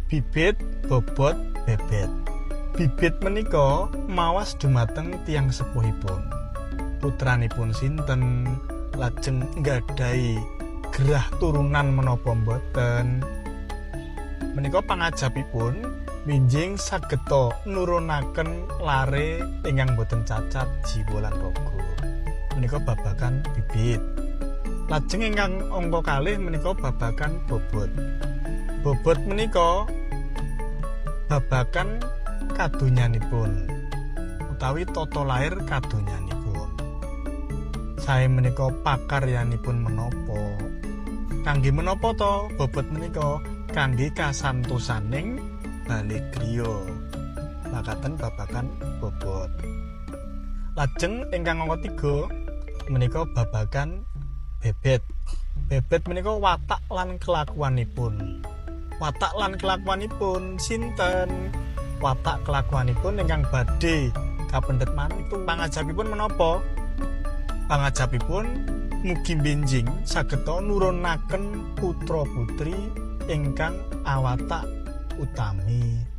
Bibit, bobot, bebet. Bibit menika mawas dumateng tiyang sepuhipun. Putranipun sinten, lajeng nggadahi gerah turunan menapa mboten. Menika pangajapipun minjing sageta nurunaken lare ingkang boten cacat jiwa lan raga. Menika babagan bibit. Lajeng ingkang angka kalih menika babagan bobot. Bobot menika babagan kadonyanipun utawi tata lair kadonyanipun. Sae menika pakaryanipun menapa? Kangge menapa to bobot menika? Kangge kasantosaning bale griya. Makaten babagan bobot. Lajeng ingkang angka 3 menika babagan bebet. Bebet menika watak lan kelakuanipun. Watak lan kelakuanipun sinten? Watak kelakuanipun ingkang badhe kapendhet mantu. Pangajapipun menapa? Pangajapipun mugi benjing sageta nurunaken putra putri ingkang awatak utami.